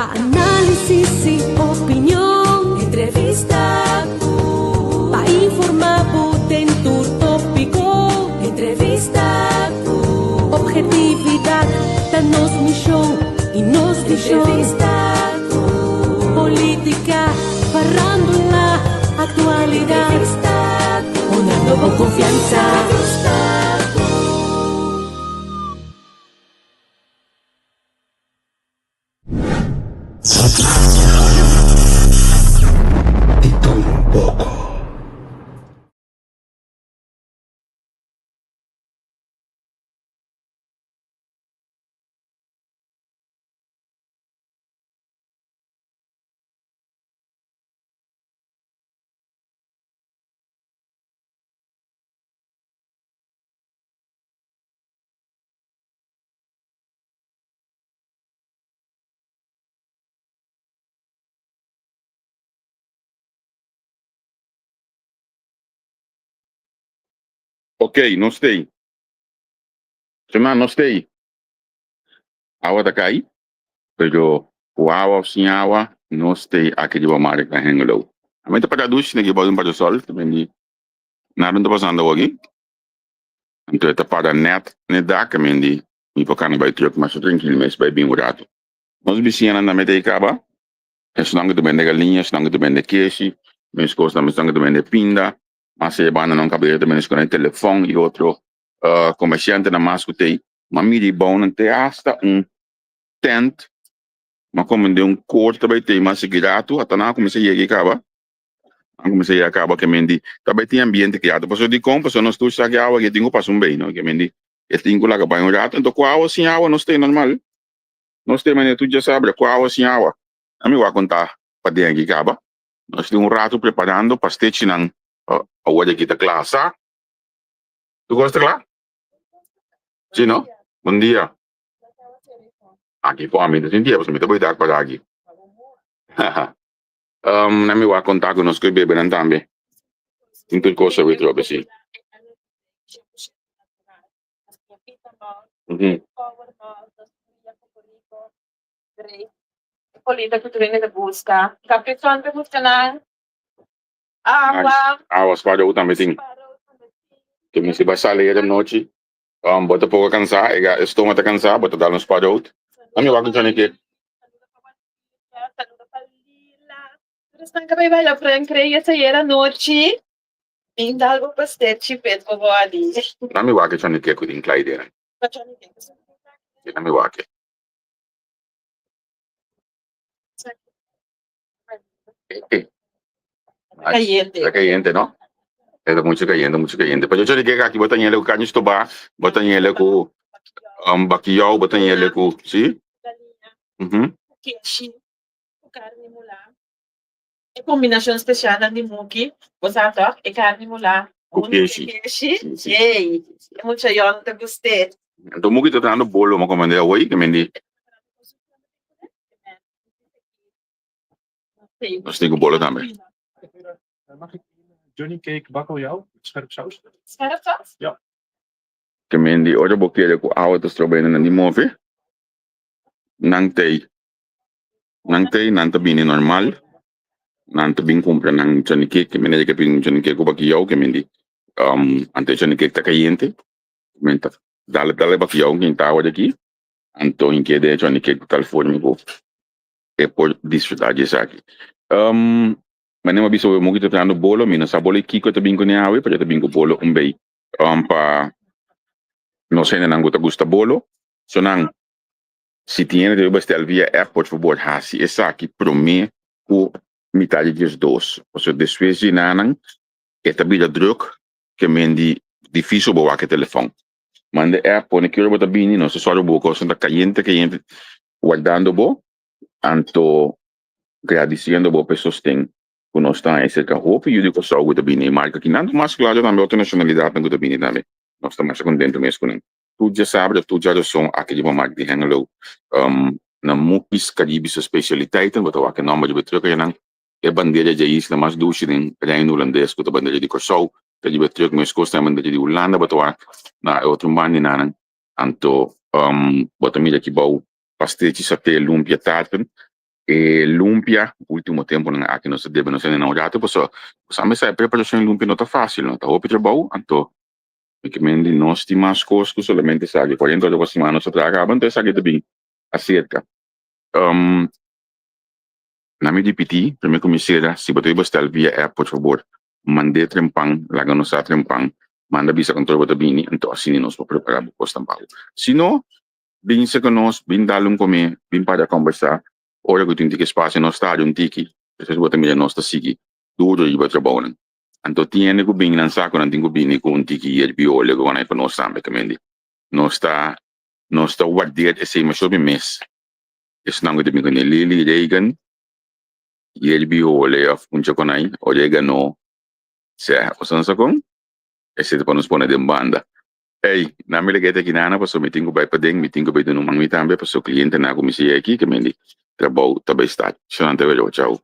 Pa análisis i opinion. Entrevista ku. Pa informá bo den tur tópiko. Entrevista ku. Obhetividat ta nos mishon i nos vishon. Entrevista ku. Polítika, farándula, aktualidat. Entrevista ku. Honrando bo konfiansa. Entrevista ku. Di todo un poco. Ok, nos t'ei. Sema, nos t'ei. Awa ta kai, pero ku awa of sin awa, nos t'ei aki riba Markt na Hengelo. Ami ta para dushi na ki bou di un parasol, ta bini nada no ta pasando awoki. Anto e ta para nèt n'e dak, a men di mi por kana bai truck masha trankil mes bai bin un ratu. Nos bisiñanan tambe ta ei kaba, esnan ku ta bende galiña, esnan ku ta bende keshi, meskos tambe esnan ku ta bende pinda, mas e banda nan kabia ta bende esnan ku telefòn i otro komersiantenan mas ku ta ei. M'a mira e bounan te asta un tent, m'a komende un kort ta bai tei mas sigui ratu, ata nan a kuminsá yega ei kaba. Nan kuminsá yega kaba ke men di ta bai tin ambiente kriado. Pasobra dikon? Pasobra nos tur sa ke awa ke tin ku pasa un bei, no? Ke men di e tin ku laga bai un ratu. Enton ku awa sin awa nos ta normal. Nos ta manera tur djasabra ku awa sin awa. Ami wak konta paden aki kaba. Nos tin un ratu preparando pastechinan awor aki ta kla sa. Tur kos ta kla? Si no? Bon dia. Aki for ami ta sinti pasobra mi ta bai dak para aki. Nan mi wak konta ku nos ku e bebenan tambe. Tin tur kos awe trobe si. Awa sparrow tambe tin. Ke mi si bai sali e nochi, bo ta poko kansá, e stoma ta kansá, bo ta dal un sparrow. Nan mi wak un chone ke. Esnan ka bai baila Frank Reyes ayer anochi. Bin dal bo pastechi pet bo body. Nan mi wak e chone ke ku tin Clyde nan. Nan mi wak e. Cayente. Ta cayente, no? E ta mucho cayente, mucho cayente. Pero yo chone ke aki bo ta ñele ku carne stobá, bo ta ñele ku um, bakiyou, bo ta ñele ku, si? Mhm. Keshi ku carne mulá. E combinacion specialnan di muki, bo sa toch? E carne mulá Ku hunto ku keshi. keshi. Si, si. Ey, e mucha yòn ta gust'é. Anto muki ta trahando bolo, ma komende awoi, ke men di. Nos tin ku bolo tambe. Mag ik een Johnny cake bakkeljauw met scherp saus? Scherp saus? Ja. Ke men di ora bo kere ku awa ta stroba hende nan di move, nan tei. Nan tei, nan ta bini normal, nan ta bin kumpra nan Johnny cake, ke men di ke pidi un Johnny cake ku bakkeljauw, ke men di anto e Johnny cake ta kayente, men ta dale dale bakkeljauw kenta awa di aki, anto hink'é den e Johnny cake di tal forma ku e por disfrutá di esaki. Manera mi a bisa bo, mi ta trahando bolo, mi no sa bolo di kiko e ta bin kuné awe, pero e ta bin ku bolo un bei pa nos hendenan ku ta gusta bolo. So nan, si tin hende ta bin bestel via app, por fabor hasi esaki promé ku mitad di diesdos, pasobra despues di nanan e ta bira drùk ke men di difísil bo wak e telefòn. Manda e app, pone ki ora bo ta bini, nos ta sòru bo kosnan ta kayente kayente wardando bo, anto gradisiendo bo pa e sosten ku nos ta haña serka hopi yu di Kòrsou ku ta bini e marka aki. Nan ta mas klaro tambe otro nashonalidatnan ku ta bini tambe. Nos ta masha kontentu mes ku nan. Tur djasabra, tur djarason aki riba marka di Hengelo na Mukis Karibische Specialiteiten, bo ta wak e nòmber riba e trùk ayanan. E bandera dje isla mas dushi den Reino Hulandes ku ta bandera di Kòrsou ta riba e trùk, meskos ta e bandera di Hulanda bo ta wak na e otro bandinan. Anto bo ta mira aki bou pastechi, saté, lumpia, tarten. E lumpia, ultimo temponan aki nos ta debe nos hende nan un rato pasobra bo sa mester e preparacion di lumpia no ta facil no, ta hopi trabou, anto mi ke men di nos tin mas cos cu solamente esaki, cuarenta ora pa siman nos ta traha caba, anto esaki ta bin acerca. Na mi ripiti, prome cu mi cera, si bo ta riba stel via app por fabor mand'e trempan, laga nos sa trempan, manda bisa con tur bo ta bini, anto asina nos por prepara bo cos tampoco. Si no, Bin serka nos, bin dal un komé, bin para kombersá. Ora ku tin tiki spasio nos ta hari un tiki, despues bo ta mira nos ta sigui duru riba trabounan. Anto tin hende ku bini nan sa ku nan tin ku bini ku un tiki yerbi olie ku nan pa nos tambe kamendi. Nos ta nos ta warder esei masho mi mes. Esnan ku ta bin kuné Lily, Reagan, yerbi olie òf un chokonai, oregano, sea, boso no sa kon? Esei ta pa nos pone den banda. Ey, nan mi lag'é ta aki nana pasobra mi tin ku bai paden, mi tin ku bai duna un man mi tambe pasobra klientenan ku mi sigue aki ke men di trabou ta bai start. Shonanta wele, chau.